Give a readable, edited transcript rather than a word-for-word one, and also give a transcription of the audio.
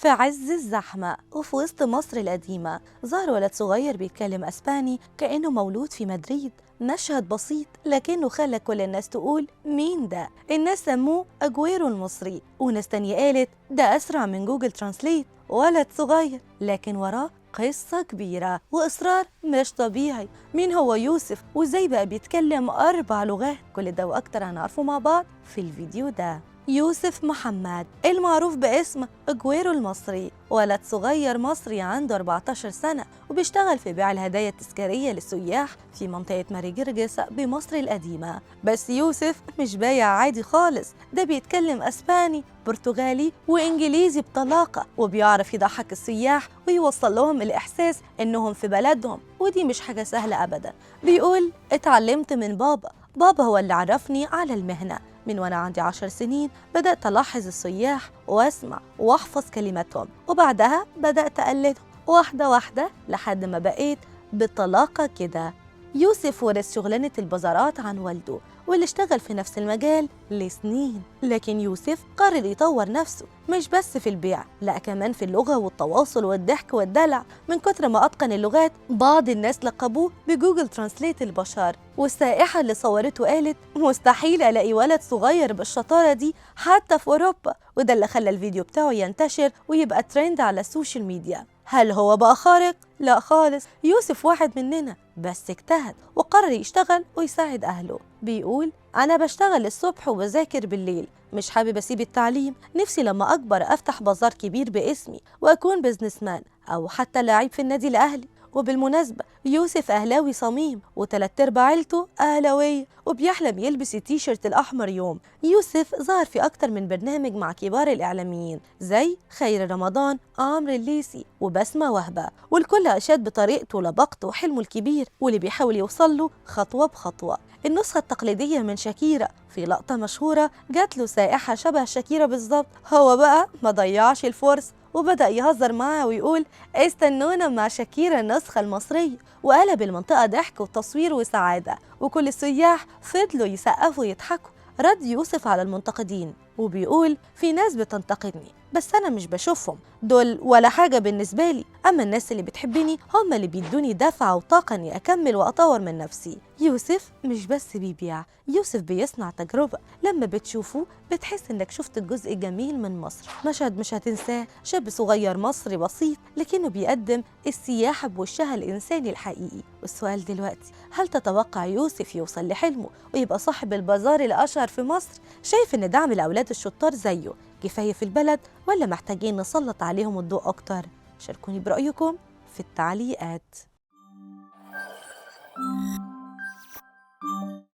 في عز الزحمة وفي وسط مصر القديمة ظهر ولد صغير بيتكلم أسباني كأنه مولود في مدريد. مشهد بسيط لكنه خلى كل الناس تقول مين ده؟ الناس سموه أجويرو المصري، وناس تانية قالت ده أسرع من Google Translate. ولد صغير لكن وراه قصة كبيرة وإصرار مش طبيعي. مين هو يوسف وإزاي بقى بيتكلم 4 لغات؟ كل ده وأكتر هنعرفه مع بعض في الفيديو ده. يوسف محمد المعروف باسم أجويرو المصري، ولد صغير مصري عنده 14 سنة وبيشتغل في بيع الهدايا التذكارية للسياح في منطقة ماري جرجس بمصر القديمة. بس يوسف مش بايع عادي خالص، ده بيتكلم أسباني برتغالي وإنجليزي بطلاقة، وبيعرف يضحك السياح ويوصل لهم الإحساس إنهم في بلدهم، ودي مش حاجة سهلة أبدا. بيقول اتعلمت من بابا، بابا هو اللي عرفني على المهنة. من وأنا عندي 10 سنين بدأت ألاحظ السياح وأسمع وأحفظ كلماتهم، وبعدها بدأت أقلدهم واحدة واحدة لحد ما بقيت بطلاقة كده. يوسف ورث شغلانة البازارات عن والده واللي اشتغل في نفس المجال لسنين، لكن يوسف قرر يطور نفسه مش بس في البيع، لا كمان في اللغة والتواصل والضحك والدلع. من كتر ما أتقن اللغات بعض الناس لقبوه ب Google Translate البشر، والسائحة اللي صورته قالت مستحيل ألاقي ولد صغير بالشطارة دي حتى في أوروبا، وده اللي خلى الفيديو بتاعه ينتشر ويبقى ترند على ال social media. هل هو بقى خارق؟ لا خالص، يوسف واحد مننا بس اجتهد وقرر يشتغل ويساعد أهله. بيقول أنا بشتغل الصبح وبذاكر بالليل، مش حابب أسيب التعليم، نفسي لما أكبر أفتح بازار كبير باسمي وأكون businessman أو حتى لعيب في النادي الأهلي. وبالمناسبة يوسف أهلاوي صميم وتلات أرباع عيلته أهلاوية، وبيحلم يلبس التيشيرت الأحمر يوم. يوسف ظهر في أكتر من برنامج مع كبار الإعلاميين زي خير رمضان، عمرو الليثي، وبسمة وهبة، والكل أشاد بطريقته ولباقته وحلمه الكبير واللي بيحاول يوصل له خطوة بخطوة. النسخة التقليدية من شاكيرا، في لقطة مشهورة جات له سائحة شبه شاكيرا بالظبط، هو بقى ما ضيعش الفرصة وبدأ يهزر معاه ويقول استنونا مع شاكيرا النسخة المصرية، وقلب المنطقة ضحك وتصوير وسعادة، وكل السياح فضلوا يسقفوا ويضحكوا. رد يوسف على المنتقدين وبيقول في ناس بتنتقدني بس أنا مش بشوفهم، دول ولا حاجة بالنسبة لي، أما الناس اللي بتحبني هم اللي بيدوني دفعة وطاقة إني أكمل وأطور من نفسي. يوسف مش بس بيبيع، يوسف بيصنع تجربة، لما بتشوفه بتحس إنك شفت الجزء الجميل من مصر. مشهد مش هتنساه، شاب صغير مصري بسيط لكنه بيقدم السياحة بوشها الإنساني الحقيقي. والسؤال دلوقتي، هل تتوقع يوسف يوصل لحلمه ويبقى صاحب البازار الأشهر في مصر؟ شايف إن دعم الأولاد الشطار زيه كفاية في البلد ولا محتاجين نسلط عليهم الضوء أكتر؟ شاركوني برأيكم في التعليقات.